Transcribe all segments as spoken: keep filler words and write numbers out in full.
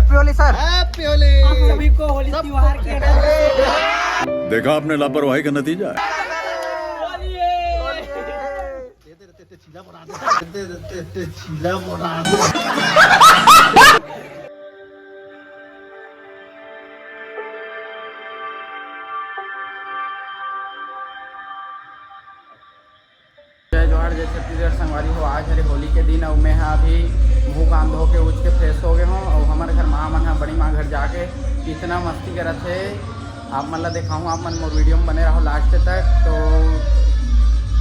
Happy Holi sir. Happy Holi. आप सभी को होली त्योहार की देखा आपने लापरवाही का नतीजा है। जय जोहार, जय छत्तीसगढ़ संगवारी हो। आज हरे होली के दिन अउ मैं हा अभी मुंह कान धो के उठ के फ्रेश हो गए हूँ। अउ हमारे घर माँ मन हा बड़ी माँ घर जाके इतना मस्ती करत हे। आप मन ला देखाऊँ, आप मन मोर वीडियो में बने रहो लास्ट तक। तो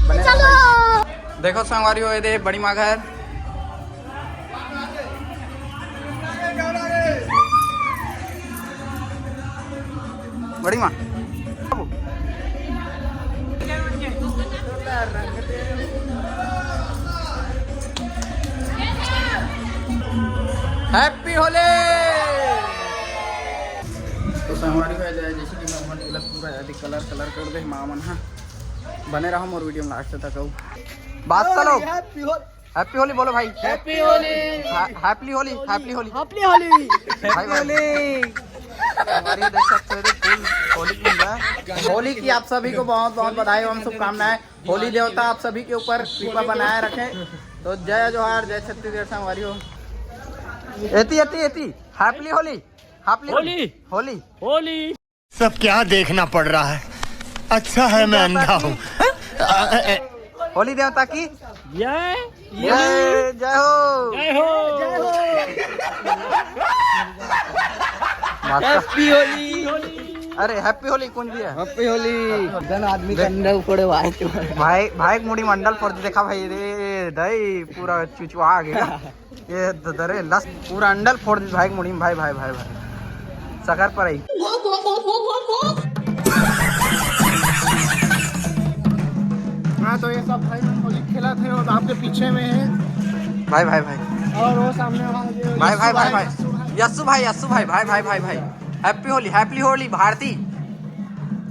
बने रहो। देखो संगवारी हो, ये दे बड़ी माँ घर। बड़ी माँ। हैप्पी होली। तो संगवारी हो जाए, जैसे कि मैं मन गलत पूरा यदि कलर कलर कर दे माँ मन हा। बने रहो मोर वीडियो में लास्ट तक। अउ बात चलो। हैप्पी होली बोलो भाई। Happy Holi. Happy Holi, happy Holi. Happy Holi. भाई, भाई। हमारी देख सकते हो, फुल होली की है। होली की आप सभी को बहुत बहुत बधाई एवं शुभकामनाएं। होली देवता आप सभी के ऊपर कृपा बनाए रखें। तो जय जोहार, जय छत्तीसगढ़ संगवारी हो। एती, एती, एती। हैप्पी होली। हैप्पी होली। होली। होली। सब क्या देखना पड़ रहा है। अच्छा है मैं अंधा हूँ। होली देवता की जय। जय। जय हो। जय हो। माता। हैप्पी होली। अरे हैप्पी होली कुंज भी है। हैप्पी होली। जन आदमी के अंडा उखड़े भाई। भाई, भाई मुड़ी मंडल पर देखा भाई रे। दई पूरा चुचवा आ गया। ये द- दरे लस पूरा अंडल फोड़ दी भाई मुड़ी में, भाई, भाई, भाई, भाई। सकर पर आई। हाँ, तो ये सब भाई होली खेला थे और आपके पीछे में है। भाई, भाई, भाई। और वो सामने वहाँ ये भाई, भाई, यस्सू भाई, भाई। यस्सू भाई, यस्सू भाई, भाई, भाई, भाई, भाई, भाई। हैप्पी होली, हैप्पी होली भारती।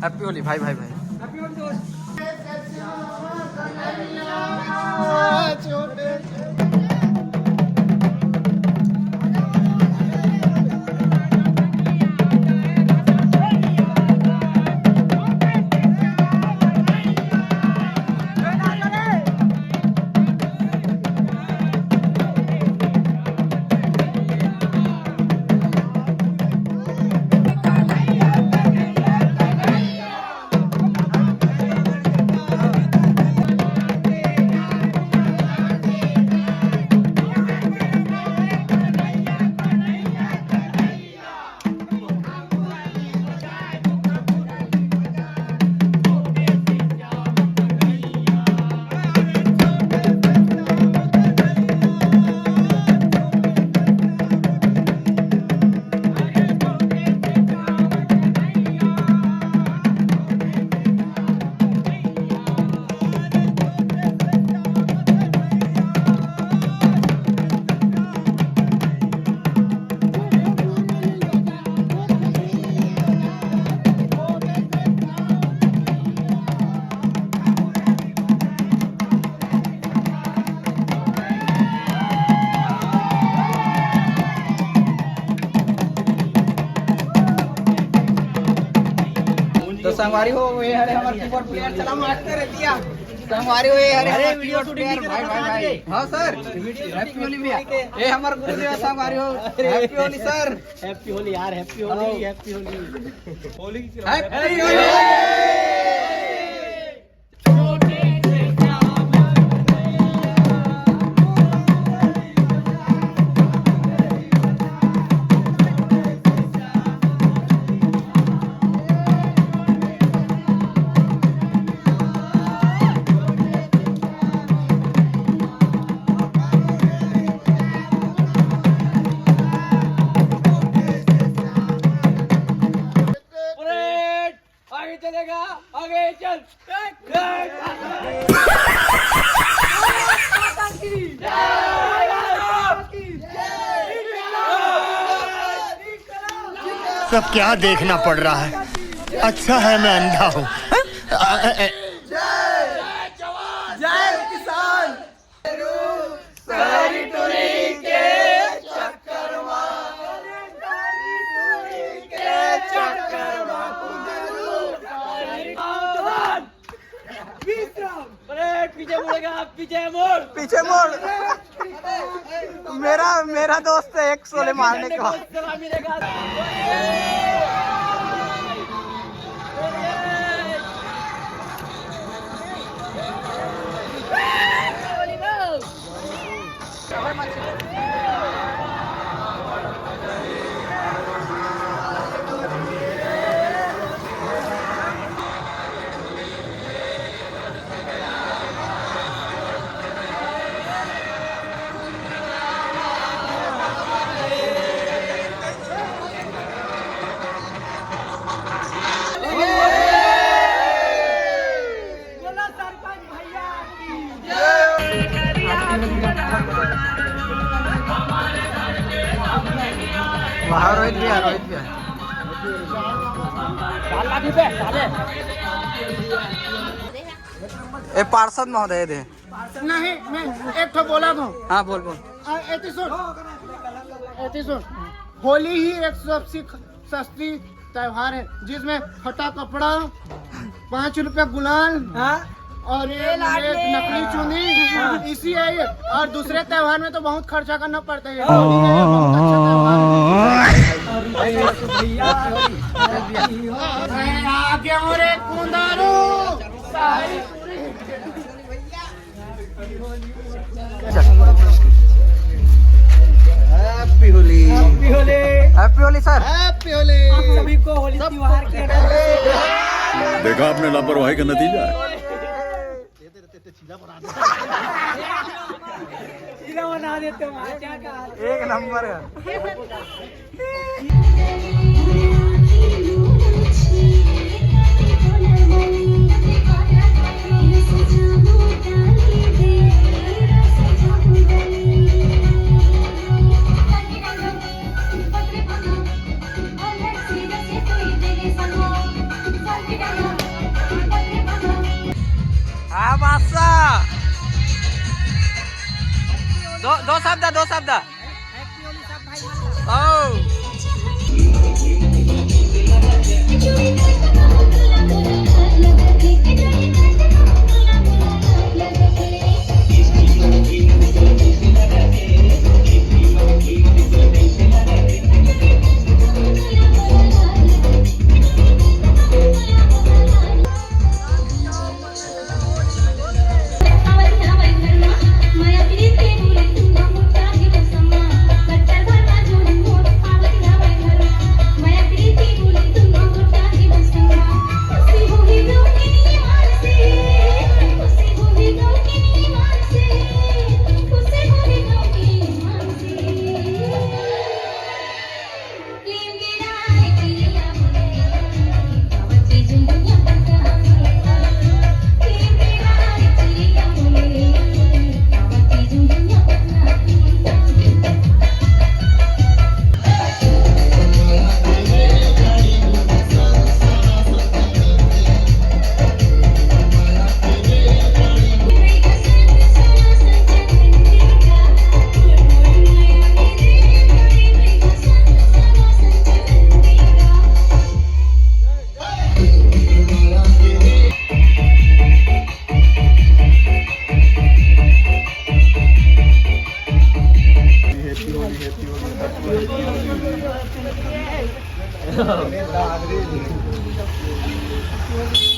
हैप्पी होली भाई, भाई, भाई। तो संगवारी हो, ये हरे हमारे कीबोर्ड प्लेयर चला मास्टर है दिया। संगवारी हो, ये हरे हमारे कीबोर्ड प्लेयर भाई, भाई, भाई। हाँ सर, हैप्पी होली भैया। ये हमारे गुरुदेव संगवारी हो, happy Holi sir. Happy Holi यार, happy Holi, happy Holi. Happy Holi. आगे चलेगा, आगे चल। सब क्या देखना पड़ रहा है। अच्छा है मैं अंधा हूँ। जय किसान। सारी टोली के चक्कर में। पीछे मुड़। पीछे मुड़। मेरा, मेरा दोस्त है एक शोले मारने के बाद। वहाँ रोहित भी है, रोहित भी है। ए, पार्षद महोदय दे। नहीं, मैं एक ठो बोला दूं। हाँ, बोल, बोल। आ, एती सुन, एती सुन। होली ही एक सबसे ख-, सस्ती त्योहार है, जिसमें फटा कपड़ा, पाँच रुपया गुलाल, हाँ? और ये, ये लाडली। ये नकली चुन्नी, हाँ। इसी है ये। और दूसरे त्योहार में तो बहुत खर्चा करना पड़ता है। हाँ। अरे, आ गया रे कुंदारू। Happy Holi। Happy Holi। Happy Holi sir। Happy Holi। आप सभी को होली त्योहार के देखा आपने लापरवाही का नतीजा है। चीला बना देते हो, क्या, क्या? एक नंबर है। हाँ बादशाह, दो, दो शब्द, दो शब्द।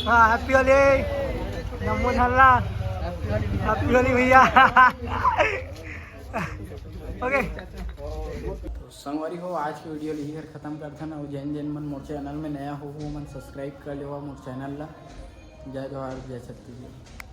हाँ, Happy Holi, नमो झल्ला, Happy Holi भैया। OK। तो संगवारी हो, आज के video ल इही हर खत्म करथन। अउ जेन जेन मन मोर channel में नया हो, वो मन subscribe कर लेवा मोर channel ला। जय जोहार, जय छत्तीसगढ़।